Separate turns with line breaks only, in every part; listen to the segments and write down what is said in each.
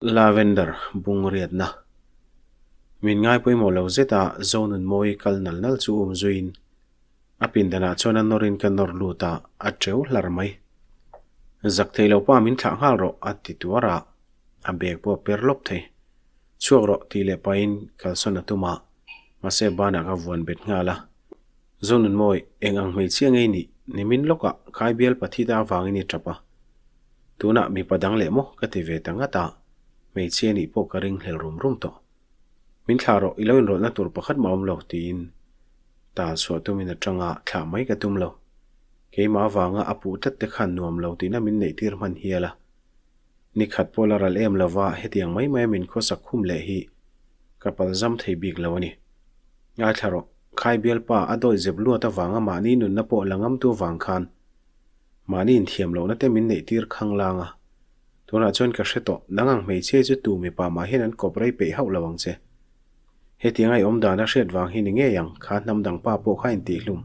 Lavender bung riatna. Min ngai pawimawh lo zet a, Zonunmawii kal nal nal chu um zuiin a pindanah chuan a nawrin ka nawr lut a, a teu hlar mai. Zak thei lo pa min thlah nghal rawh a ti tuar a, a bag pawh a per lawp thei. Chhuak rawh tih leh pahin kalsawn a tum a, mahse banah ka vuan bet nghal a. Zonunmawi, eng ang hmeichhia ngei nih nimin lawkah khai bial pathita avangin i tap a. Tunah mipa dang leh maw ka ti ve ta ngat a, hmeichhia nih pawh ka ring hlel rum rum tawh. Min thlah rawh, i lo inrawlhna tur pakhat mah awm lo, tiin tal chhuah tumin a tang a, thlah mai ka tum lo. Keimah avanga a puh tlat te khan nuam lo tihna min neih tir hman hial a. Ni khat pawh la ral em lova hetiang mai maia min khawsak khum leh hi ka palzam thei bik lo a ni. Ngaithla rawh, khai bialpa a dawih zep luat avanga mahni nunna pawh la ngamtu avang khan Mahni inthiam lohna te min neih tir khang lang a. Tunah chuan ka hre tawh, nang ang hmeichhia chu tu mipa mah hian an kawp rei peih hauh lo ang che. Hetiang a i awm dan a hriat vang hi ni ngei ang, kha hnam dang pa pawh kha intihhlum.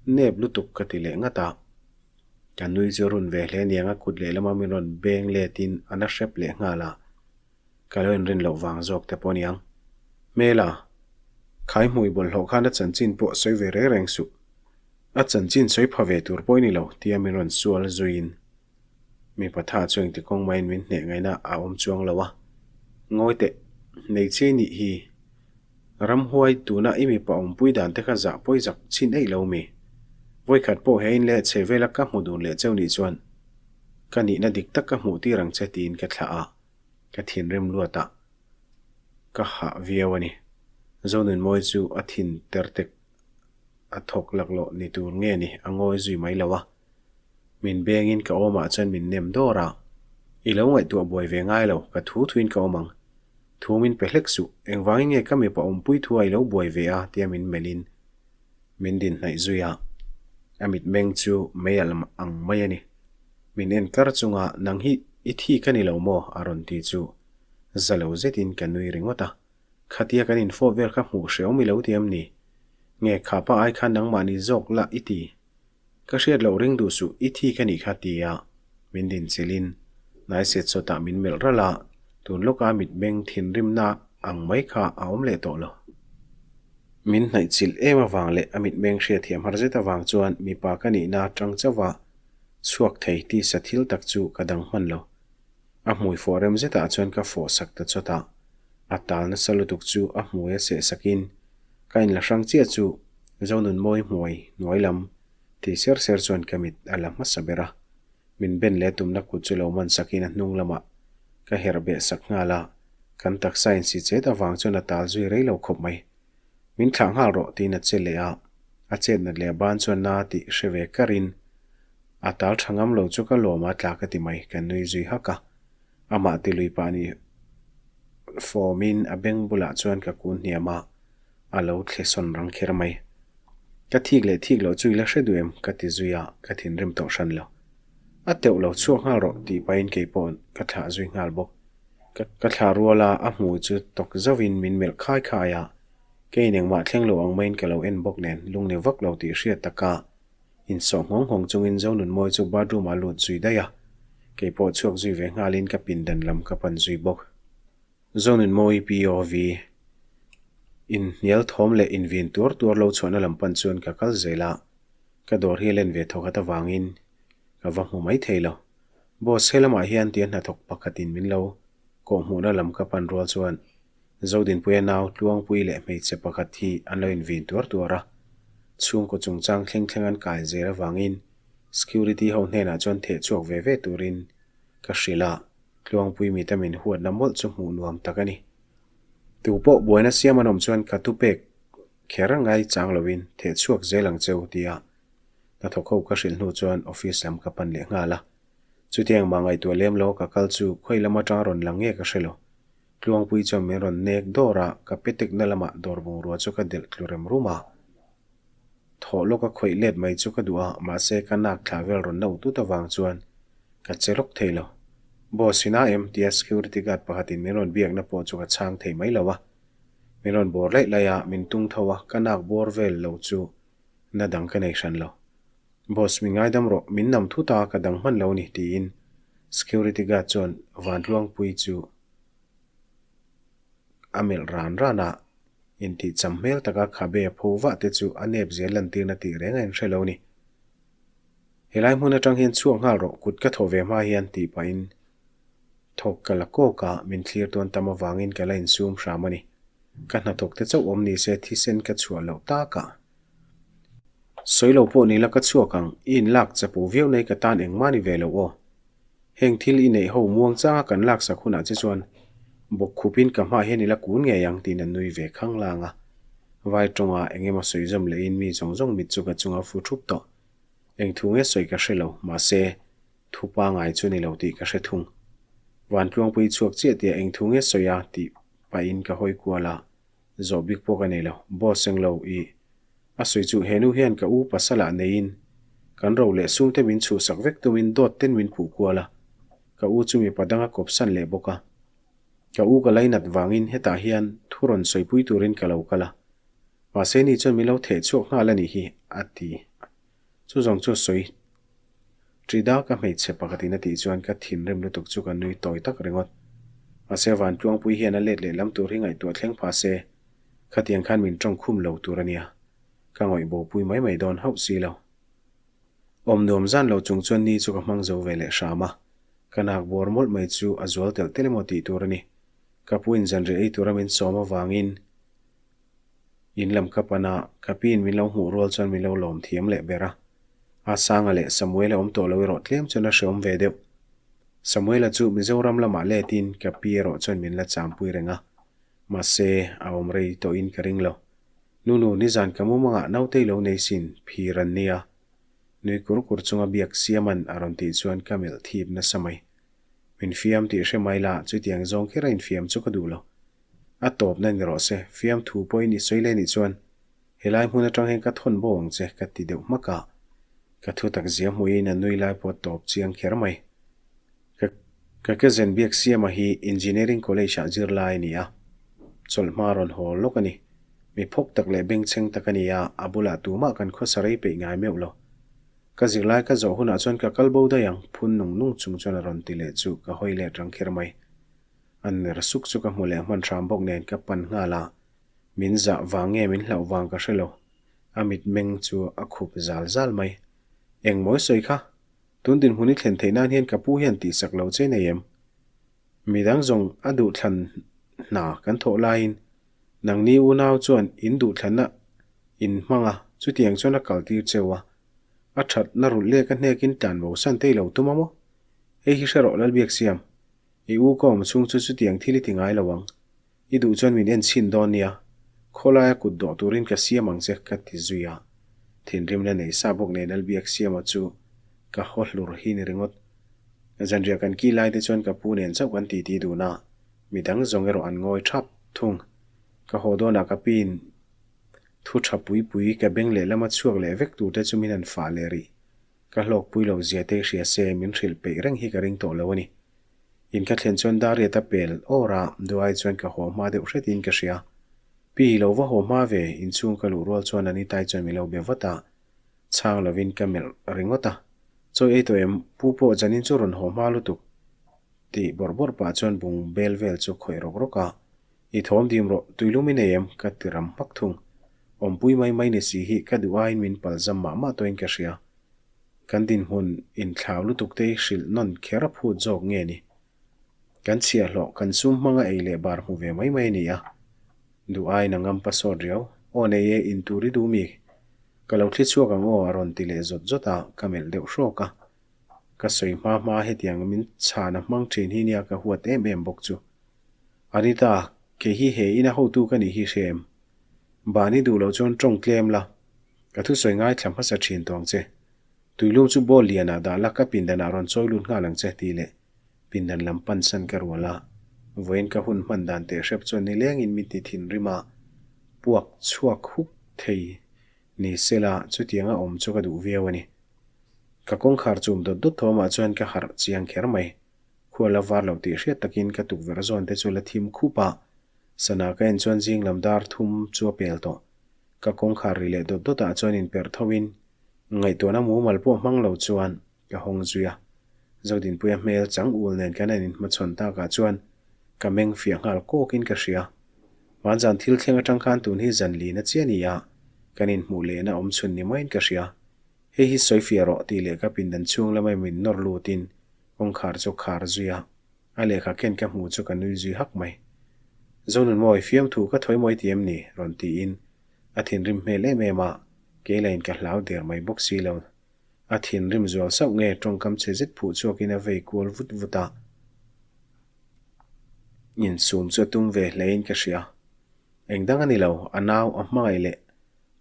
Nep lutuk ka ti leh ngat a. Ka nui chu run ve hle niang a kut lehlama min rawn beng letin a na hrep leh nghal a. Ka lo inrin loh vang zawk te pawh niang. Hmela, khai hmui bawlhhlawh khan a chanchin pawh sawi ve reng reng suh. A chanchin sawi pha ve tur pawh i ni lo, tia min rawn sual zuiin mipa tha chu engti kawng mahin min hneh ngaihna a awm chuang lo a. Ngawi teh, hmeichhia i nih hi. Ramhuai tuna i mipa awmpui dan te kha zah pawi zak chhin eih lo mi. Vawikhat pawh he in leh chhe vela ka hmu dun leh cheu nih chuan ka nihna dik tak ka hmuh tir ang che tiin ka thlah a. Ka thinrim luat a, ka hah viau a ni. Zonunmawi chu a thin ter tek a thawk laklawh ni tur nge ni a ngawi zui mai lo a. Min bengin ka awmah chuan min nem dawr a, I lo ngaihtuah buai ve ngai lo, ka thu thuin ka awm ang. Thu min pe hlek suh, engvangin nge ka mipa awmpui thu a i lo buai ve a tia min melhin min din hnaih zui a. A mitmeng chu mei alh ang mai a ni. Min en kar chunga nang hi i thi ka ni lo maw? a rawn ti chu za lo zetin ka nui ringawt a. Khatia kan infawp vel kha hmuh hreawm i lo ti em ni? Nge khapa ai khan nangmahni zawk lah i ti? Ka hriat loh ring duh suh i thi ka nih kha ti a min din chilhin hnai set sawtah min melh ralh a, tun lawka mitmeng thinrimna ang mai kha a awm leh tawh lo. Min hnaih chilh em avang leh a mitmeng hriatthiam har zet avang chuan mipa ka nihna atang chauh a Chhuak thei tisa thil tak chu ka dang hman lo. A hmui fawh rem zetah chuan ka fawh sak ta chawt a, a tal nasa lutuk chu a hmui a seh sakin ka inla hrang chiah chu Zonunmawi hmuai hnuai lam ti ser ser chuan ka mit a la hmasa ber a. Min ben leh tumna kut chu lo man sakin a hnung lamah ka herh beh sak nghal a, kan taksa insi chet avang chuan a tal zui rei lo khawp mai. Min thlah nghal rawh tiin a che leh a, a chet nat leh a ban chuan na tih hre ve karin a tal tha ngam lo chu ka lawm a tla ka ti mai, ka nui zui hak a. Amah ti lui pah nih fawmin a beng bulah chuan ka kun hniam a, a lo thle sawn rang kher mai. Ka thik leh thik loh chu i la hre duh em? ka ti zui a, ka thinrim tawh hran lo. A teuh lo chhuak nghal rawh tih pahin keipawh ka thlah zui nghal bawk. Ka thlah rual a, a hmui chu tawk zauhin min melh khai khai a, keiin engmah thleng lo ang maiin ka lo en bawk nen lungni vak lo tih hriat taka insawh nghawng nghawng chungin Zonunmawi chu bathroom ah lut zui daih a, keipawh chhuak zui ve nghalin ka pindan lam ka pan zui bawk. Zonunmawi POV Inhnial thawm leh invin tuar tuar lo chhuahna lam pan chuan ka kal zel a, ka dawr hi a len ve thawkhat avangin ka va hmu mai thei lo. Boss, he lamah hian tia hnathawk pakhatin min lo kawhhmuhna lam ka pan rual chuan Zodinpuia nau Tluangpui leh hmeichhe pakhat hi an lo invin tuar tuar a. Chhungkaw chungchang thleng thleng an kai zel avangin security ho hnenah chuan theh chhuak ve ve turin ka hrilh a, Tluangpui mita min huatna mawlh chu hmuh nuam tak a ni. Tu pawh buaina siam an awm chuan ka thupek kher ngai chang lovin theh chhuak zel ang cheu tia Hnathawk ho ka hrilh hnu chuan office lam ka pan leh nghal a. Chutiang mah ngaihtuah lem lo ka kal chu khawi lam atang rawn lang nge ka hre lo. Tluangpui chuan min rawn nek dawr a, ka petekna lamah dawr bungrua chu ka delh tlu rem rum a. Thawh lawk a khawih let mai chu ka duh a, mahse ka nak thla vel rawn na ut ut avang chuan ka che lawk thei lo. Boss ina em? tia security guard pakhatin min rawn biakna pawh chu ka chhang thei mai lo a. Min rawn bawr laih laih a, min tung tho a, ka nak bawr vel lo chu Na dang ka nei hran lo. Boss, min ngaidam rawh, min nam thut a, ka dang hman lo ni, tiin security guard chuan Vantluangpui chu A melh ran ran a, intih cham hmel taka khabe a pho vah te chu a nep zel lantirna tih reng a inhre lo ni. Helai hmun atang hian chhuak nghal rawh, kut ka thawh ve hma hian tih pahin thawk ka la kawk a, min thlir tawn tam avangin ka la insum hram a ni. Ka hnathawk te chauh awm ni se thisen ka chhuah loh tak a. Sawi lo pawh ni la ka chhuak ang, i inlak chapo viau nei ka tan engmah ni ve lo aw. Heng thil i neih ho muang changa kan laksak hunah che chuan bawk khupin ka hmaah hian i la kun ngei ang tiin a nui ve khang lang a. Vai tawnga eng emaw sawi zawm lehin mi zawng zawng mit chu ka chunga fu thup tawh. Eng thu nge sawi ka hre lo, mahse, thu pangai chu ni lo tih ka hre thung. Vantluangpui chhuak chiah tia eng thu nge sawi a tih pahin ka hawi kual a, Zawh bik pawh ka nei lo. Boss eng lo i a sawi chu he nu hian ka u pasalah neiin kan ro leh sum te min chhuhsak vek tumin dawt ten min phuh kual a, ka u chu mipa danga kawpsan leh bawk a. Ka u ka lainat vangin hetah hian thu rawn sawipui turin ka lo kal a, mahse ni chuan min lo theh chhuak nghal a nih hi a ti. Chu zawng chu sawi Trida ka hmeichhe pakhatin a tih chuan ka thinrim lutuk chu ka nui tawi tak ringawt. Mahse Vantluangpui hian a let leh lam tur hi ngaihtuah thleng pha se, khatiang khan min tawng khum lo tur a nia. Ka ngawih bopui mai mai dawn hauh si lo. Awm nuam zan lo chung chuan ni chu ka hmang zo ve leh hram a, ka nak bawr mawlh mai chu a zual telh telh emaw tih tur a ni. Ka pu in zanriah ei tura min sawm avangin In lam ka pan a, ka piin min lo hmuh rual chuan min lo lawm thiam leh ber a. Asanga leh Samuela awm tawh lo erawh tlem chuan a hreawm ve deuh. Samuela chu Mizoram lamah letin ka pi erawh chuan min la champui reng a. Mahse, a awm rei tawhin ka ring lo. Nunu, nizan ka mumangah nautei lo nei sin, phir an nia. Nui kur kur chunga biak siaman a rawn tih chuan ka melh thip nasa mai. Min fiam tih hre mai la, chutiang zawng kher a infiam chu ka duh lo. A tawpna ni rawh se, fiamthu pawhin i sawi leh nih chuan helai hmun atang hian ka thawn bo ang che ka ti deuh hmak a. Ka thu tak zia hmuhin a nui lai pawh tawp chiang kher mai. Ka ka cousin Biaksiama hi Engineering College ah zirlai a ni a, chawlhma rawn haw lawk a ni. Mi phawk tak leh bengchheng tak a ni a, a bulah tumah kan khawsa rei peih ngai meuh lo. Ka zirlai ka zawh hunah chuan ka kal bo daih ang, phun nung nung chung chuan a rawn ti leh chu ka hawi let rang kher mai. An ner suk chu ka hmu leh hman hram bawk nen ka pan nghal a, min zah vang nge min hlauh vang ka hre lo, a mitmeng chu a khup zal zal mai. Eng mawi sawi kha? Tun dinhmun i thlen theih nan hian ka pu hian tihsak lo che nei em? Midang zawng a duhthlan hna kan thawh laiin nangni unau chuan in duhthlanna in hmang a, chutiang chuan a kaltir cheu a, a thatna rulh lek a hnekin tlanbo san te i lo tum a maw? Hei hi hre rawh Lalbiaksiam. I u ka awm chhung chu chutiang thil i ti ngai lo ang. I duh chuan min en chhin dawn nia. Khawlaia kut dawh turin ka siam ang che ka ti zui a. Thinrimna nei sa bawk nen Albiak siama chu ka haw hlur hi ni ringawt. Zanriah kan ki lai te chuan ka pu nen chauh kan titi dun a, midang zawng erawh an ngawi thap thung. Ka haw dawnah ka piin thu tha pui pui ka beng lehlama chhuak leh vek tur te chu min han fah leh rih. Ka hlawkpui lo zia te hria se min hrilh peih reng hi ka ring tawh lo a ni. In ka thlen chuan Dariat a pel awr a, duai chuan ka haw hma deuh hretin ka hria. Pi, lo va haw hma ve, inchhung ka luh rual chuan Anitai chuan min lo be vat a, chhang lovin ka melh ringawt a. Chawi ei tawh em, pu pawh Janin chu rawn haw hma lutuk tih bawrh bawrh pah chuan bung bel vel chu khawih rawk rawk a. I thawm dim rawh, tuilum i nei em? ka ti ram hmak thung. Awmpui mai mai ni si hi ka duh aiin min pal zam mah mah tawhin ka hria. Kan dinhmun inthlau lutuk te hi hrilh nawn kher a phut zawk nge ni? Kan chhiahhlawh, kan sum hmanga ei leh bar hmu ve mai mai a ni a. Duh aiin a ngam pasawt riau. Aw nei e, in tur i duh mi? Ka lo thli chhuak ang aw a rawn ti leh zawt zawt a, ka melh deuh hrawk a. Ka sawi hma hma hetiang min chhan a hmang thin hi nia ka huat em em bawk chu. Anita, kei hi he ina hotu ka nih hi hre em? Bani duh loh chuan tawng tlem la, ka thusawi ngaithla hmasa thin tawh ang che. Tuilum chu bowl lianah dah la ka pindanah rawn chawi lut nghal ang che tih leh pindan lam pansan ka rual a. Vawiin ka hun hman dan teh hrep chuan nilengin min ti thinrim a, puak chhuak huk thei ni sela chutianga awm chu ka duh viau a ni. Ka kawngkhar chum dawt dawt thawmah chuan ka harh chiang kher mai. Khua la var loh tih hriat takin ka tukverh zawn te chu la thim khup a, sana ka en chuan zing lam dar thum chu a pel tawh. Ka kawngkhar ri leh dawt dawt ah chuan inperh tho in ngaihtuahna mumal pawh hmang lo chuan ka hawng zui a. Zodinpuia hmel chang ul nen kan han inhmachhawn tak ah chuan ka meng fiah nghal kawk in ka hria. Hmanzan thil thleng atang khan tun hi zan lina chiah a ni a, kan inhmuh lehna awm chhun ni maiin ka hria. Hei hi sawi fiah rawh tih leh ka pindan chhung lama min nawr lutin kawngkhar chu khar zui a, a lehkha ken ka hmuh chu ka nui zui hak mai. Zonunmawi, fiamthu ka thawi mawi ti em ni? rawn tiin a thinrim hmel em em a, kei lain ka hlau der mai bawk si lo. A thinrim zual sauh nge tawngkam chhe zet phuh chhuakin a vei kual vut vut a. Insum chu a tum ve hlein ka hria. Eng dang a ni lo, a nau, a hmangaih leh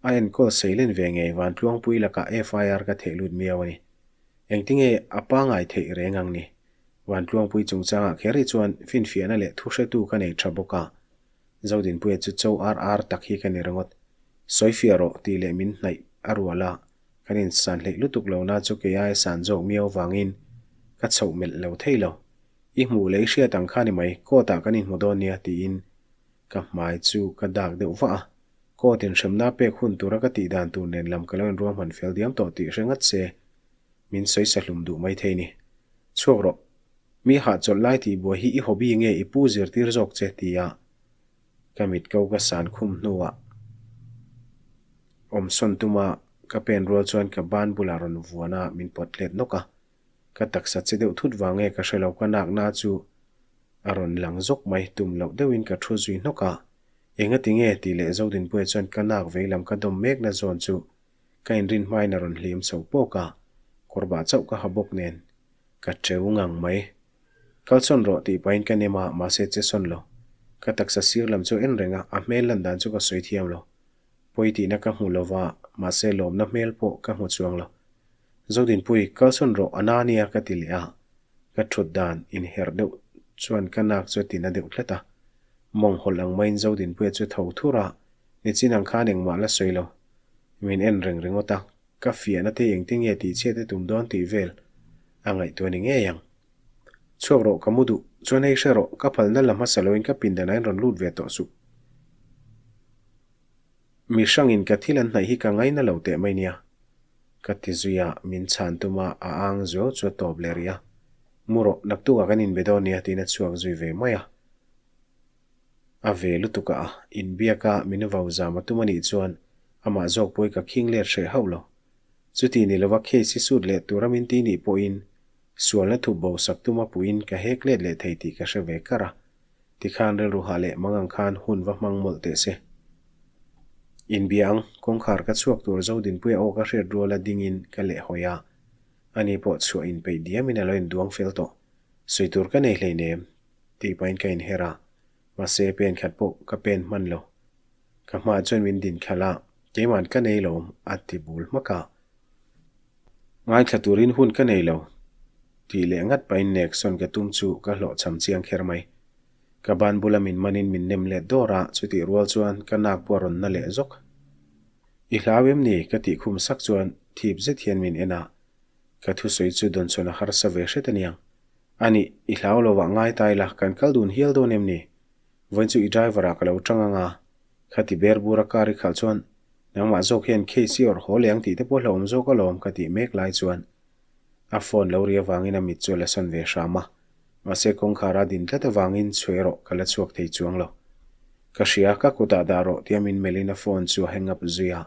a enkawl seilen ve ngei Vantluangpui lakah FIR ka theh lut miau a ni. Engtinge a pangai theih reng ang ni? Vantluangpui chungchangah kher hi chuan finfiahna leh thuhretu ka nei tha bawk a. Zodinpuia chu cho ar ar tak hi ka ni ringawt. Sawifiah rawh tih leh min hnaih a rual a, kan insan hleih lutuk lo na chu kei aia san zawk miau vangin ka chhoh melh lo thei lo. I hmuh leh i hriat ang kha ni mai, court ah kan inhmu dawn nia tiin ka hmai chu ka dak deuh vah a. Court in hremna pek hun tura ka tih dan tur nen lam ka lo inruahman fel diam tawh tih hre ngat se min sawi sa hlum duh mai thei ni. Chhuak rawh. Mi hahchawlh lai tih buai hi i hobby nge i pu zirtir zawk che tia ka mit ko ka san khum hnuah awmsawn tuma ka pen rual chuan ka ban bulah rawn vuan a min pawt let nawk a. Ka taksa che deuh thut vang nge ka hre lo ka nakna chu a rawn lang zawk mai tum loh deuhin ka thu zui hnawk a. Engati nge tih leh Zodinpuia chuan ka nak veilam ka dawm mekna zawn chu ka inrin hmain a rawn hlim chho pawk a, kawr bah chauh ka ha bawk nen ka teu ngang mai. Kal sawn rawh tih pahin ka nem a, mahse che sawn lo. Ka taksa sir lam chu en reng a, a hmel lan dan chu ka sawi thiam lo. Pawi tihna ka hmu lo va, mahse lawmna hmel pawh ka hmu chuang lo. Zodinpui, kal sawn rawh, a na nia ka ti leh a. Ka thut dan inherh deuh chuan ka nak chu a tina deuh tlat a. Mawng hawlh ang maiin Zodinpuia chu tho thur a, nichin ang khan engmah la sawi lo. Min en reng ringawt a, ka fiahna te engtin nge tih chhiat te tum dawn tih vel a ngaihtuah ni ngei ang. Chhuak rawh ka mu duh, chuan hei hre rawh, ka phalna la hmasa loin ka pindan ah in rawn lut ve tawh suh. Mi hrangin ka thil an hnaih hi ka ngaina lo teh mai nia. Ka ti zui a, min chhan tum a, a ang zuau chu a tawp leh rih a. Mu rawh, naktukah kan inbe dawn nia tiin a chhuak zui ve mai a. A ve lutuk a, inbiak a min vau zam a tum a nih chuan amah zawk pawhi ka khing let hreh hauh lo. Chuti ni lova case hi sut leh tura min ti nih pawhin sualna thup bo sak tuma puiin ka hek let leh thei tih ka hre ve kar a. Tikhan rilru hah leh mang ang khan hun va hmang mawlh teh se. Inbia ang, kawngkhar ka chhuak tur Zodinpuia aw ka hriat ruala dingin ka leh hawi a. Ani pawh chhuah inpeih diamin a lo induang fel tawh. Sawi tur ka nei hleinem, tih pahin ka inher a, mahse pen khat pawh ka pen hman lo. Ka hmaah chuan min din khalh a, keima'n ka nei lo, a ti bul hmak a. Ngaithla turin hun ka nei lo, tih leh ngat pahin nek sawn ka tum chu ka hlawhchham chiang kher mai. Ka ban bula min manin min nem let dawr a, chutih rual chuan ka nak pawh a rawn na leh zawk. I hlau em ni? ka tih khum sak chuan thip zet hian min en a, ka thusawi chu dawnsawn a harsa ve hret aniang. A nih, i hlau lo ah ngai ta ila, kan kal dun hial dawn em ni? Vawiin chu i driver ah ka lo tang ang a, khati ber bur a car i khalh chuan nangmah zawk hian case i awrh haw leh ang tih te pawh hlauhawm zawk alawm ka tih mek lai chuan a phone lo ri avangin a mit chu a la sawn ve hram a, mahse kawngkhar a din tlat avangin chhuah erawh ka la chhuak thei chuang lo. Ka hria, ka kutah dah rawh tia min melhin a phone chu a hang up zui a.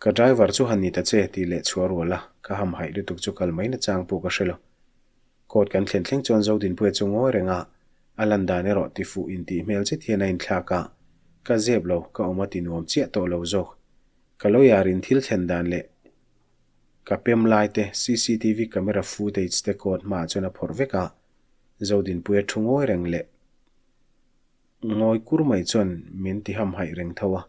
Ka driver chu han ni ta che tih leh chhuah rual a, ka hamhaih lutuk chu kal mai nachang pawh ka hre lo. Court kan thlen thleng chuan Zodinpuia chu ngawi reng a, a lan dan erawh ti fuh intih hmel zet hian a inthlak a, ka zep lo, ka awm a ti nuam chiah tawh lo zawk. Ka lawyer in thil thlen dan leh ka pem lai te cctv camera footage te court hmaah chuan a phawrh vek a, Zodinpuia thu ngawi reng leh Ngawi kur mai chuan min ti hamhaih reng tho a,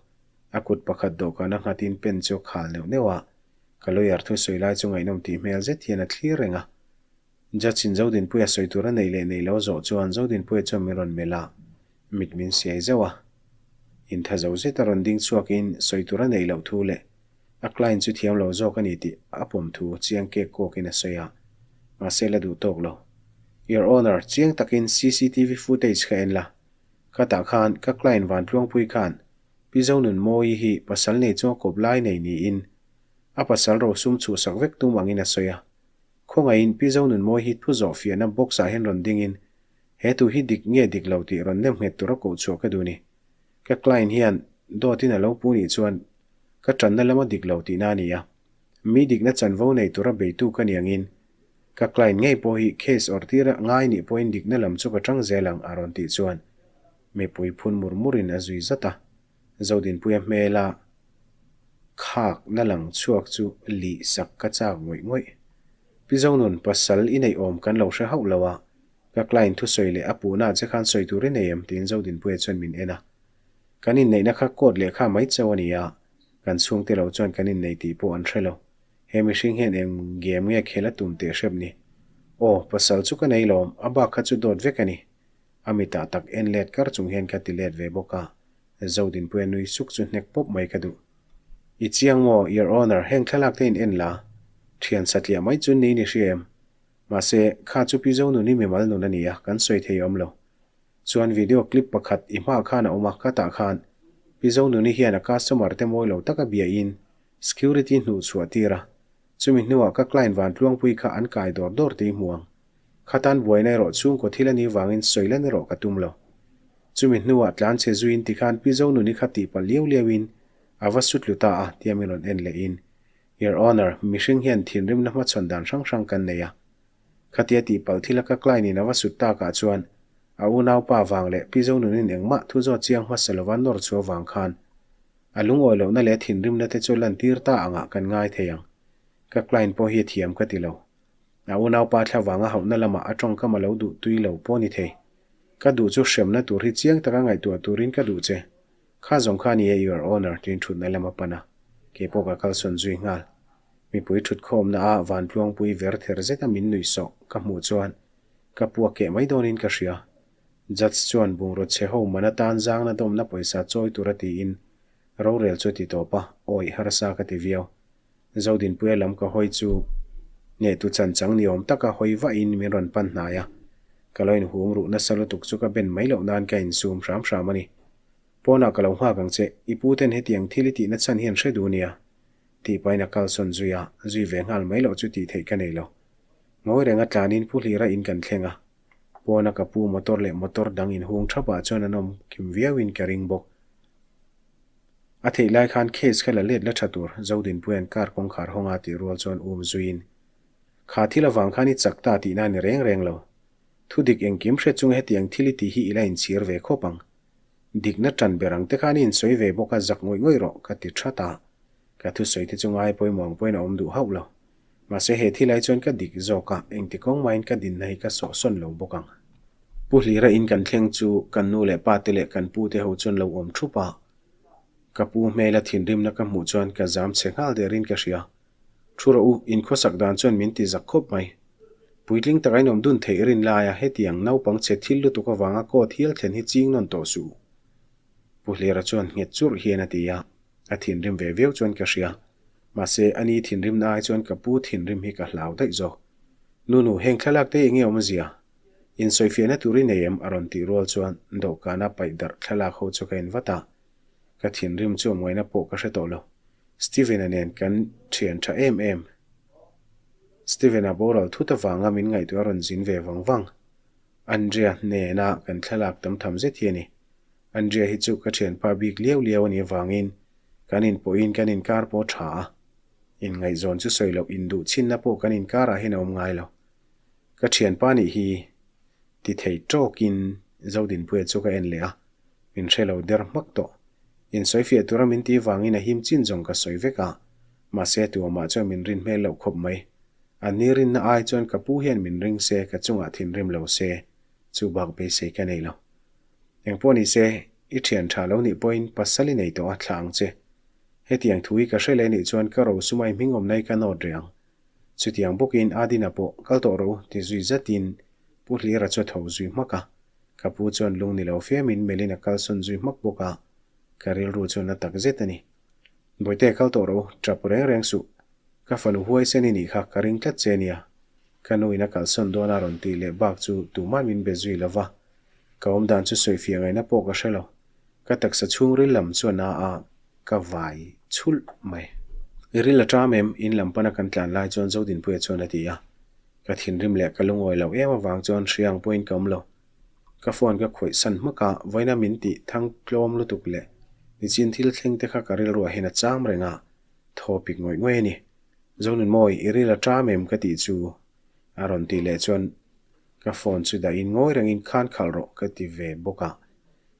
a kut pakhat dawhkan a nghatin pen chu a khal neuh neuh a, ka lawyer thusawi lai chu ngaihnawm tih hmel zet hian a thlir reng a. Judge in Zodinpuia sawi tur a neih leh neih lo zawh chuan Zodinpuia chuan min rawn melh a, mit min siai zeuh a. Intha zo zet a rawn ding chhuakin sawi tur a neih loh thu leh a client chu thiam lo zawk a ni tih a pawm thu chiang kek kawkin a sawi a, mahse la duh tawk lo. Your Honour, chiang takin cctv footage kha en la. Ka tah khan ka client Vantluangpui khan Pi Zonunmawii hi pasal nei chuang kawp lai nei niin a pasal rosum chhuhsak vek tum angin a sawi a. Khawngaihin Pi Zonunmawii hi thu zawh fiahna box ah hian rawn dingin. He thu hi dik nge dik lo tih rawn nem nghet tura koh chhuah ka duh ni. Ka client hian dawtin a lo pu nih chuan ka tanna lama dik lo tihna a ni a. Mi dikna chanvo nei tura beitu ka ni angin ka client ngei pawh hi case awrh tir a ngai nih pawhin dikna lam chu ka tang zel ang a rawn tih chuan mipui phun mur murin a zui zat a. Zodinpuia hmela khakna lang chhuak chu lih sak ka chak ngawih ngawih. Pi Zonun, pasal i neih awm kan lo hre hauh lo a, ka client thusawi leh a puhna che khan sawi tur i nei em? tiin Zodinpuia chuan min en a. Kan inneihna kha court lehkha mai chauh a ni a, kan chhungte lo chuan kan innei tih pawh an hre lo. He mihring hian eng game nge khel a tum teh hrep ni? Aw, pasal chu ka nei lawm, a bak kha chu dawt vek a ni. A mitah tak en let kar chung hian ka ti let ve bawk a, Zodinpuia nui suk chu hnek pawp mai ka duh. I chiang maw, Your Honour, heng thlalak te in en la? Thian satliah mai chu niin i hria em? Mahse, kha chu Pi Zonuni mimal nun a ni a, kan sawi thei awm lo. Chuan video clip pakhat i hmaah khan a awm a, ka tah khan Pi Zonuni hian a customer te mawi lo taka bia in security hnuh chhuah tir a, chumi hnuah ka client Vantluangpui kha an kai dawr dawr tih i hmu ang. Khatan buaina erawh chhungkaw thil a nih vangin sawi lan erawh ka tum lo. Chumi hnuah tlan chhe zuiin tikhan Pi Zonuni kha tihpalh liau liauin a va sut tlu ta a, tia min rawn en lehin, Your Honour, mihring hian thinrimna hmachhawn dan hrang hrang kan nei a. Khatia tihpalh thila ka client in a va sut takah chuan a unaupa vang leh Pi Zonunin engmah thu zawt chiang hmasa lova nawr chhuah vang khan a lungawi lohna leh thinrimna te chu lantir ta angah kan ngai thei ang. Ka client pawh hi a thiam ka ti lo. A unaupa thla vanga hauhna lamah a tawngkam a lo duh tui lo pawh ni thei. Ka duh chu hremna tur hi chiang taka ngaihtuah turin ka duh che. Kha zawng kha a ni e Your Honour tiin thutna lam a pan a, kei pawh ka kalsawn zui nghal. Mipui thutkhawmna a Vantluangpui ver ther zeta min nuih sawh ka hmuh chuan ka puak keh mai dawnin ka hria. Judge chuan bungraw chhe ho man atan zangna dawmna pawisa chawi tura tiin rorel chu a ti tawp a, awih harsa ka ti viau. Zodinpuia lam ka hawi chu hnehtu chan chang ni awm taka hawi vahin min rawn pan hnai a, ka lo inhum ruh nasa lutuk chu ka ben mai loh nan ka insum hram hram a ni. Pawnah ka lo nghak ang che, i pu ten hetiang thil i tihna chhan hian hre duh nia, tih pahin a kalsawn zui a, zui ve nghal mai loh chu tih theih ka nei lo. Ngawi renga tlanin Pu Hlira in kan thleng a, pawna ka pu motor leh motor dang inhung thapah chuan an awm kim viauin ka ring bawk. A theih lai khan case kha la let la tha tur, Zodinpuia'n car kawngkhar hawnga tih rual chuan um zuiin, Kha thil avang khan i chak ta tihna a ni reng reng lo. Thu dik engkim hre chunga hetiang thil i tih hi i la inchhir ve khawp ang. Dikna tan ber ang te khan i insawi ve bawk a, zak ngawih ngawih rawh, ka ti that a. Ka thusawi te chu ngai pawimawh ang pawhin a awm duh hauh lo. Mahse he thil ai chuan ka dik zawk a, engti kawng mahin ka dinna hi ka sawhsawn lo bawk ang. Pu Hlira in kan thleng chu kan nu leh pa te leh kan pu te ho chuan lo awm thup a. Ka pu hmela thinrimna ka hmuh chuan ka zam chhe nghal derin ka hria. Thu rawh u, in khawsak dan chuan min ti zak khawp mai. Puitling taka in awm dun theih rin laia hetiang naupang chhe thil lutuk avanga court hial thlen hi ching nawn tawh suh u. Pu Hlira chuan nghet churh hian a ti a, a thinrim ve viau chuan ka hria. Mahse, a ni thinrimna ai chuan ka pu thinrim hi ka hlau daih zawk. Nunu, heng thlalak te enge awmzia? Insawifiahna tur i nei em? a rawn tih rual chuan dawhkana paih darh thlalak ho chu ka en vat a. Ka thinrim chu awmngaihna pawh ka hre tawh lo. Steven-a nen kan thian tha em em. Steven-a boral thut avanga min ngaihtuah a rawn zin ve vang vang. Andrea hnena kan thlalak tam tham zet hi a ni. Andrea hi chu ka thianpa bik liau liau a nih avangin kan inpawhin kan inkar pawh a tha a. Inngaihzawn chu sawi loh induh chhinna pawh kan inkarah hian a awm ngai lo. Ka thianpa nih hi ti thei tawkin Zodinpuia chu ka en leh a, min hre lo der hmak tawh. Insawifiah tura min tih vangin a him chin zawng ka sawi vek a, mahse tuamah chuan min rin hmel loh khawp mai. An ni rinna ai chuan ka pu hian min ring se, ka chungah thinrim lo se, chu bak beisei ka nei lo. Engpawh ni se, i thian tha lo nih pawhin pasal i nei tawh a, thlah ang che. Hetiang thu hi ka hre leh nih chuan ka rosumai hmingawmna hi ka nawt reh ang. Chutiang bawkin Adina pawh kal tawh rawh u ti zui zatin Pu Hlira chu a tho zui hmak a. Ka pu chuan lung ni lo fiamin Melina kalsawn zui hmak bawk a, ka rilru chu na tak zet a ni. Bawihte kal tawh rawh u, tap reng reng suh. Ka fanu huaisen i nih kha ka ring tlat che nia. Ka nu in a kalsawn dawn a rawn tih leh bak chu tumah min be zui lo va. Ka awmdan chu sawifiah ngaihna pawh ka hre lo. Ka taksa chhungril lam chu a na a, ka vai chhulh mai. I ril a ṭam em? In lam pana kan tlan lai chuan Zodinpuia chuan a ti a. Ka thinrim leh ka lungawi loh em avang chuan hria ang pawhin ka awm lo. Ka phone ka khawih san hmak a, vawiina min tih thang tlawm lutuk leh nichin thil thleng te kha ka rilruah hian a cham reng a, thaw pik ngawih ngawih a ni. Zonunmawi, i ril a ṭam em ka tih chu a rawn tih leh chuan ka phone chu dahin ngawi rengin khan khalh rawh ka ti ve bawk a.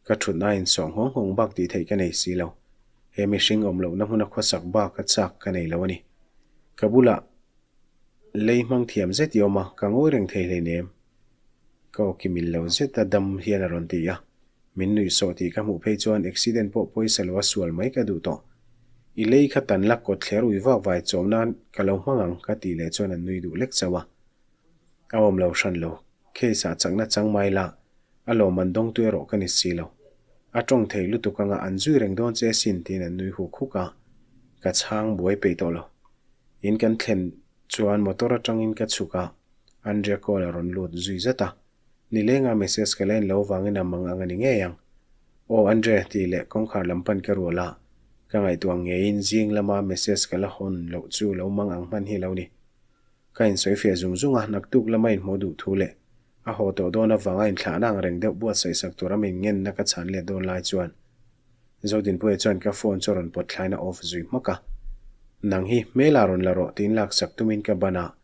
Ka ṭhutna a insawh nghawng nghawng bak tih theih ka nei si lo. He mihring awm lohna hmuna khawsak bak a chak ka nei lo a ni. Ka bulah lei hmang thiam zet i awm a, ka ngawi reng thei hleinem. Ka awki mil lo zet a dam hian a rawn ti a. Min nuihsawh tih ka hmuh phei chuan accident pawh pawisa lo a sual mai ka duh tawh. I lei kha tan la kawt thler ui vak vai chawm nan ka lo hmang ang ka tih leh chuan an nui duh lek chauh a. A awm lo hran lo. Case ah chakna chang mai la, a lawmman dawngtu erawh ka ni si lo. A tawng thei lutuk anga an zui reng dawn che asin tiin an nui huk huk a. Ka chhang buai peih tawh lo. In kan thlen chuan motor atangin ka chhuk a, Andrea call a rawn lut zui zat a. Nilenga message ka la en lo vangin a mang ang a ni ngei ang. Aw Andre tih leh kawngkhar lam pan ka rual a, ka ngaihtuah ngeiin zing lama message ka la hawn loh chu lo mang ang hman hi lo ni. Ka insawi fiah zung zung a, naktuk lama inhmuh duh thu leh a haw tawh dawn avanga inthlahna ang reng deuh buatsaih sak tura min ngenna ka chhan let dawn lai chuan Zodinpuia chuan ka phone chu a rawn pawt thlain a off zui hmak a. Nang hi hmel ah rawn la rawh tiin laksak tumin ka ban a,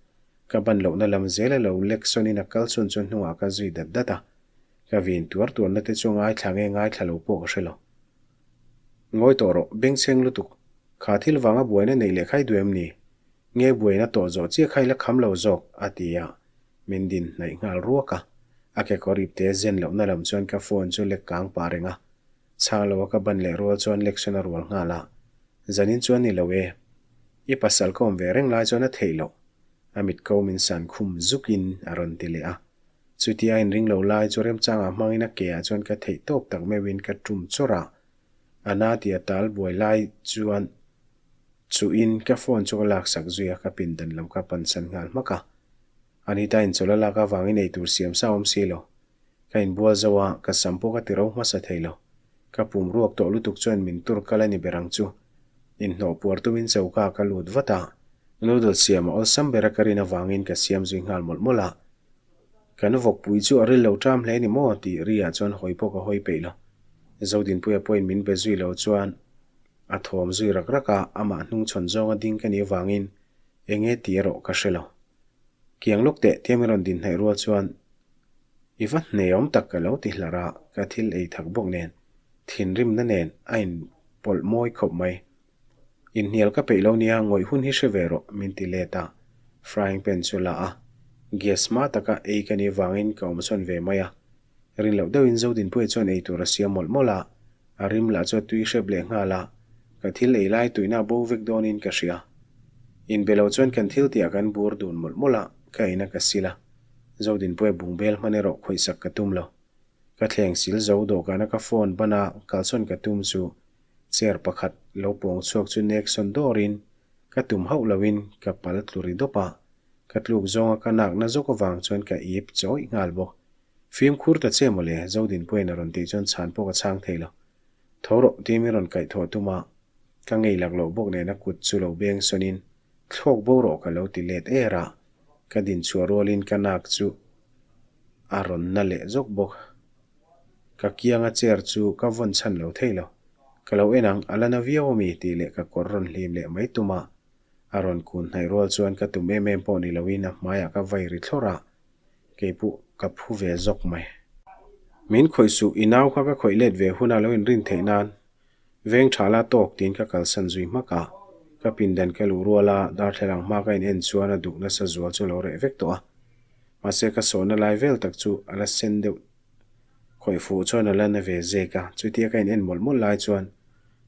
ka ban lohna lam zel a lo lek sawnin a kal chhun chu hnungah ka zui dat dat a. Ka vin tuar tuarna te chu ngaithla nge ngaithla lo pawh ka hre lo. Ngawi tawh rawh, bengchheng lutuk. Kha thil vanga buaina neih leh kha i duh em ni? Nge buaina tawh zawh chiah kha i la kham lo zawk? a ti a, min din hnaih nghal ruak a. A kekawr ipte zen lohna lam chuan ka phone chu lek kang pah reng a. Chhang lo a ka ban leh rual chuan lection a rual nghal a. Zanin chuan ni lo e. I pasal ka awm ve reng lai chuan a theih loh. A mit ko min san khum zuk in a rawn ti leh a. Chutia a inring lo lai chu remchangah hmangin a ke ah chuan ka theih tawp tak meuhin ka tum chawrh a. A na tih a tal buai lai chuan chuhin ka phone chu ka laksak zui a, ka pindan lam ka pansan nghal hmak a. Anita inchawlh a lak avangin eitur siam sa awm si lo. Ka inbual zo a, ka sam pawh ka ti ro hmasa thei lo. Ka pum ruak tawh lutuk chuan min tur kal a ni ber ang chu. Inhnawh puar tumin choka ka lut vat a, noodle siam a awlsam ber a ka rin avangin ka siam zui nghal mawlh mawlh a. Kan vawkpui chu a ril lo ṭam hle ni maw tih ri ah chuan hawi pawh ka hawi peih lo. Zodinpuia pawhin min be zui lo chuan a thawm zui rak rak a, amah hnungchhawn zawnga ding ka nih avangin eng nge tih erawh ka hre lo. Kiang lawk teh tia min rawn din hnaih rual chuan I va hneawm tak ka lo ti hlar a, ka thil ei thak bawk nen thinrimna nen a in pawlh mawi khawp mai. Inhnial ka peih lo nia ngawih hun hi hre ve rawh min ti let a, frying pan chu la a, gas hma taka ei ka nih vangin ka awmsawn ve mai a. Rin loh deuhin Zodinpuia chuan ei tur a siam mawlh mawlh a, a rim lah chu a tui hrep leh nghal a, ka thil ei lai tuihna a bo vek dawnin ka hria. Inbe lo chuan kan thil tihah kan bur dun mawlh mawlh a, ka eina ka sil a. Zodinpuia bungbel hman erawh khawihsak ka tum lo. Ka thleng sil zo dawhkana ka phone bana kalsawn ka tum chu chair pakhat lo pawng chhuak chu nek sawn dawrin ka tum hauh loin ka pal tlu ri dawp a, ka tluk zawnga ka nakna zawk avang chuan ka ip chawih nghal bawk. Fimkhur ta che mawle, Zodinpuiin a rawn tih chuan chhan pawh ka chhang thei lo. Tho rawh, tiin min rawn kaihthawh tum a, ka ngei lak loh bawk nena kut chu lo beng sawnin Thlawk bo rawh ka lo ti let er a, ka din chhuah rualin ka nak chu a rawn na leh zawk bawk. Ka kianga chair chu ka vawn chhan lo thei lo. Ka lo en ang, a la na viau ami tih leh ka kawr rawn hlim leh mai tum a, a rawn kun hnaih rual chuan ka tum em em pawh ni loin a hmaiah ka vai ri thlawrh a, keipawh ka phu ve zawk mai. Min khawih suh, i nau kha ka khawih let ve huna lo inrin theih nan Veng tha la tawk tiin ka kalsan zui hmak a, ka pindan ka luh rual a, darthlalang hma ka in en chuan a duh nasa zual chu a lo reh vek tawh a. Mahse ka sawhna lai vel tak chu a la sen deuh khawih fuh chuan a la na ve zek a, chutia ka in en mawlh mawlh lai chuan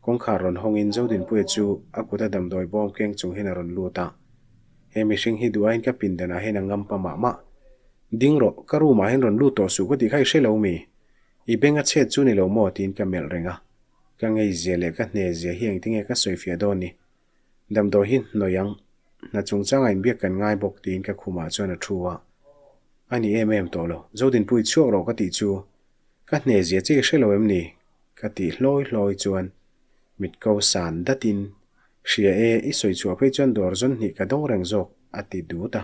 kawngkhar rawn hawngin Zodinpuia chu a kut a damdawi bawm keng chung hian a rawn lut a. He mihring hi duh aiin ka pindanah hian a ngam pa mah mah. Ding rawh, ka room ah hian rawn lut tawh suh ka tih kha i hre lo mi? I beng a chhet chu ni lo maw tiin ka melh reng a, ka ngeizia leh ka hnezia hi engtinge ka sawifiah dawn ni? Damdawi hi hnawih ang, hna chungchanga inbiak kan ngai bawk tiin ka khumah chuan a thu a. A ni em em tawh lo, Zodinpui chhuak rawh ka tih chu ka hnezia che i hre lo em ni? Ka tih hlawi hlawi chuan mitko san datin, Hria e, i sawi chhuah phei chuan dawr zawn hnih ka dawng reng zawk a ti dut a.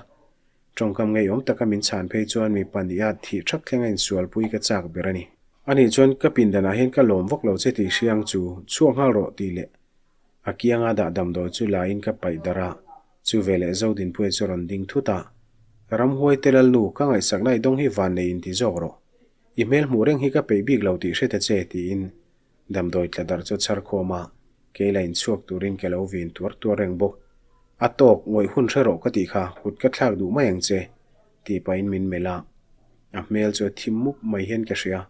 Tawngkam ngeiawm taka min chhan phei chuan mipa nia thih thak thlenga insualpui ka chak ber a ni. Anih chuan ka pindanah hian ka lawm vak lo che tih hria ang chu, chhuak nghal rawh tih leh a kianga dah damdawi chu la in ka paih darh a, chu veleh Zodinpuia chu rawn ding thut a, Ramhuai te Lalnu, ka ngaihsakna i dawng hi vannei inti zawk rawh. I hmel hmuh reng hi ka peih bik lo tih hre ta che tiin Damdawi tla darh chu chhar khawm a, kei la inchhuak turin ka lo vin tuar tuar reng bawk. A tawk, ngawih hun hre rawh ka tih kha, kut ka thlak duh mai ang che, tih pahin min melh a. A hmel chu a thim mup mai hian ka hria.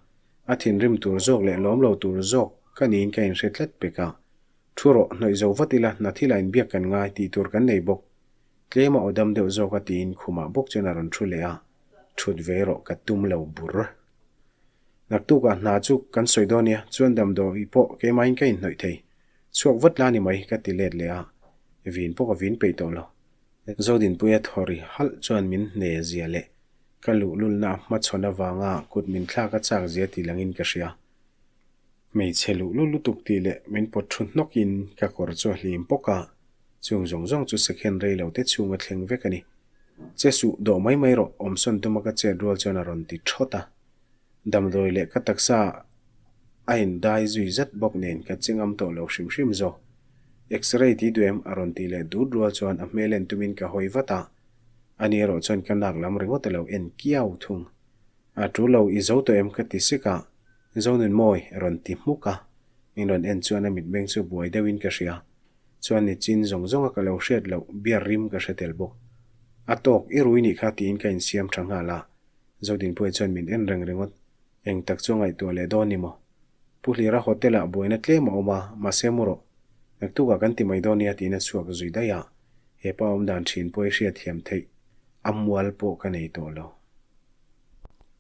A thinrim tur zawk leh lawm lo tur zawk ka niin ka inhre tlat pek a. Thu rawh, hnawih zo vat ila, hna thil a inbiak kan ngai tih tur kan nei bawk. Tlem a aw dam deuh zawk a tiin khumah bawk chuan a rawn thu leh a, Thut ve rawh ka tum lo bur. Naktukah hna chu kan sawi dawn nia, chuan damdawi pawh keimahin ka inhnawih thei. Chhuak vat la ni mai, ka ti let leh a, vin pawh ka vin peih tawh lo. Zodinpuia thaw ri halh chuan min hne zia leh ka luhlulna a hmachhawn avanga kut min thlak a chak zia tih langin ka hria. Hmeichhe luhlul lutuk tih leh min pawt thu hnawkin ka kawr chu a hlim pawk a, chung zawng zawng chu second rei lo te chhunga thleng vek a ni. Che suh, dawh mai mai rawh, awmsawn tuma ka chet rual chuan a rawn ti thawt a. Damdawi leh ka taksa a indai zui zat bawk nen ka che ngam tawh lo hrim hrim zawk. X-ray ti duh em? a rawn tih leh dut rual chuan a hmel en tumin ka hawi vat a. Ani erawh chuan ka nak lam ringawt a lo en kiau thung. A tul lo, i zo tawh em? ka ti sek a. Zonunmawi a rawn ti hmuk a. Min rawn en chuan a mitmeng chu buai deuhin ka hria. Chuan ni chin zawng zawnga ka lo hriat loh biar rim ka hre tel bawk. A tawk, i rui nih kha tiin ka insiam tha nghal a. Zodinpuia chuan min en reng ringawt. Eng tak chu a ngaihtuah leh dawn ni maw? Pu Hlira hotel ah buaina tlem a awm a, mahse mu rawh. Naktukah kan ti mai dawn nia tiin a chhuak zui daih a. He pa awm dan thin pawh i hriatthiam theih a mual pawh ka nei tawh lo.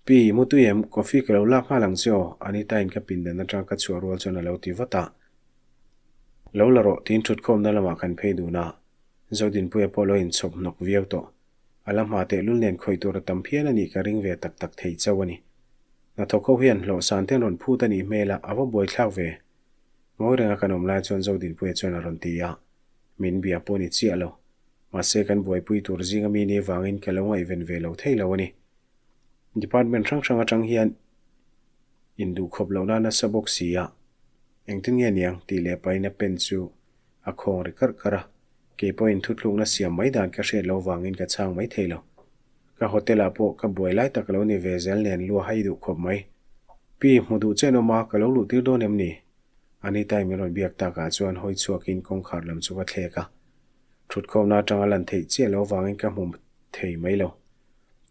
Pi, mu tui em? Coffee ka lo lak nghal ang che aw, Anita-in ka pindan atanga ka chhuah rual chuan a lo ti vat a. Lo la rawh, tiin thutkhawmna lamah kan phei dun a, Zodinpuia pawh lo inchhawp hnawk viau tawh. A la hma tehlul nen khawih tur a tam phian a nih ka ring ve tak tak thei chauh a ni. Hnathawk ho hian hlawh san ten rawn phut a nih hmel a, a va buaithlak ve. Ngawi renga kan awm lai chuan Zodinpuia chuan a rawn ti a, min bia pawh ni chiah lo. Mahse kan buaipui tur zinga mi ni vangin ka lo ngaihven ve lo thei lo a ni. Department hrang hrang atang hian Induhkhawp lohna nasa bawk si a, engtin nge niang tih leh pahin a pen chu a khawng ri karh karh a, kei pawhin thuthlukna siam mai dan ka hriat lo vangin ka chhang mai thei lo. Ka hotel ah pawh ka buai lai tak lo ni ve zel nen lua hai duh khawp mai. Pi, hmu duh chen awm a, ka lo luh tir dawn em ni? Anita-i min rawn biak takah chuan hawi chhuakin kawngkhar lam chu ka thlek a, thutkhawmna atanga lan theih chiah lo vangin ka hmu thei mai lo.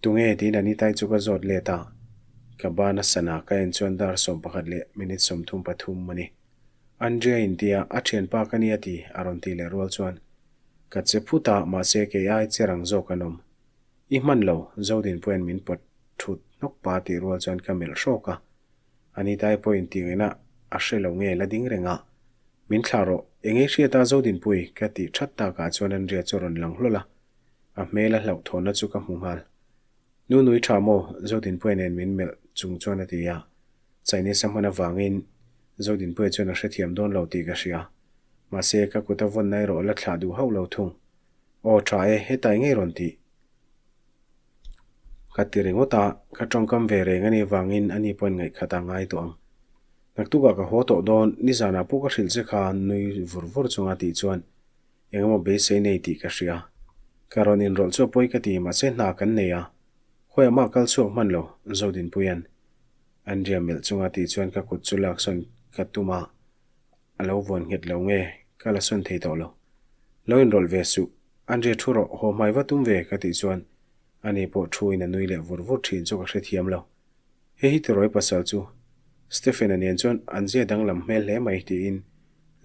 Tunge tiin Anitai chu ka zawt let a, ka ban a sana ka en chuan dar 11 leh minute 33 a ni. Andrea intia a thianpa ka nia ti a rawn tih leh rual chuan ka che phut a, mahse kei ai che rang zawk an awm. I hman lo, Zodinpuia'n min pawt thut hnawk pa tih rual chuan ka melh hrawk a. Anitai pawh intihngaihna a hre lo nge la ding reng a, Min thlah rawh, engei hriat a Zodinpui ka tih that takah chuan Andrea chu a rawn lang hlawl a. A hmel a hlauhthawnna chu ka hmu nghal. Nu nui tha maw? Zodinpuia nen min melh chung chuan a ti a. Chinese a hman avangin Zodinpuia chuan a hrethiam dawn lo tih ka hria. Mahse, ka kut a vawnna erawh la thlah duh hauh lo thung. Aw tha e, hetai ngei rawn tih. Ka ti ringawt a, ka tawngkam ve reng a nih avangin ani pawhin ngaihkhat a ngai tawh ang. Naktukah ka haw tawh dawn, nizanah pawh ka hrilh che kha nui vur vur chunga tih chuan Eng emaw beisei nei tih ka hria. Ka rawn inrawlh chu a pawi ka ti, mahse hna kan nei a. Khawiah mah kal chhuak hman lo, Zodinpuia'n Andrea melh chunga tih chuan ka kut chu laksawn ka tum a, a lo vuan nghet lo nge, ka la sawn thei tawh lo. Lo inrawlh ve suh, Andrea thu rawh, haw hmai va tum ve ka tih chuan ani pawh thuin a nui leh vur vur thin chu ka hrethiam lo. Hei hi tirawi pasal chu Stephen-a nen chuan an zia danglam hmel hle mai tiin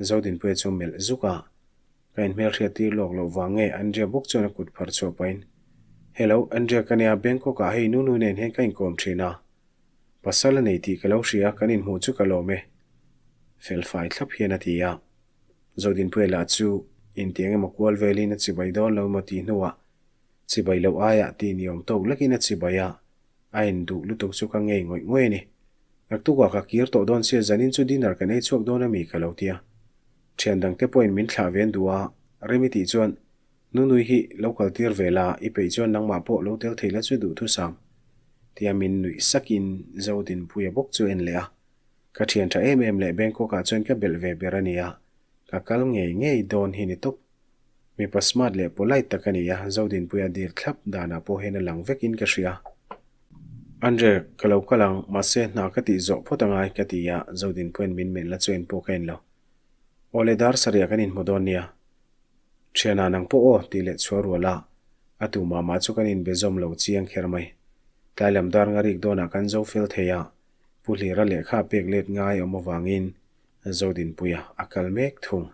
Zodinpuia chu melh zuk a, ka inhmelhriat tir lawk loh vang nge Andrea bawk chuan a kut phar chhuah pahin, Hello, Andrea ka nia, Bangkok ah hei Nunu nen hian ka inkawm thin a, pasal a nei tih ka lo hria, kan inhmuh chu ka lawm e fel fai thlap hian a ti a. Zodinpuia lah chu intiang emaw kual velin a chibai dawn lo emaw tih hnuah chibai loh aiah tih ni awm tawk lekin a chibai a, A induh lutuk chu ka ngei ngawih ngawih a ni. Naktukah ka kir tawh dawn sia zanin chu dinner kan ei chhuak dawn a mi ka lo ti a. Thian dangte pawhin min thlah ve an duh a, Remi tih chuan. Nunui hi lo kal tir ve la, i peih chuan nangmah pawh lo tel thei la chu duhthusam. Tia min nuih sakin Zodinpuia bawk chu en leh a. Ka thian tha em em leh Bangkok ah chuan ka belh ve ber a nia, ka kal ngei ngei dawn hi ni tawp. Mipa smart leh polite tak a ni a, Zodinpuia dil thlap danah pawh hian a lang vekin ka hria. Andre, ka lo kal ang, mahse hna ka tih zawh phawt angai ka ti a, Zodinpuia'n min melh la chu en pawh ka en lo. Awle dar sarih ah kan inhmu dawn nia. Thianah nang pawh aw tih leh chhuah rual a, a tu mah mah chu kan inbe zawm lo chiang kher mai. Tlai lam dar nga rik dawnah kan zo fel thei a, Pu Hlira lehkha pek let ngai awm avangin Zodinpuia a kal mek thung.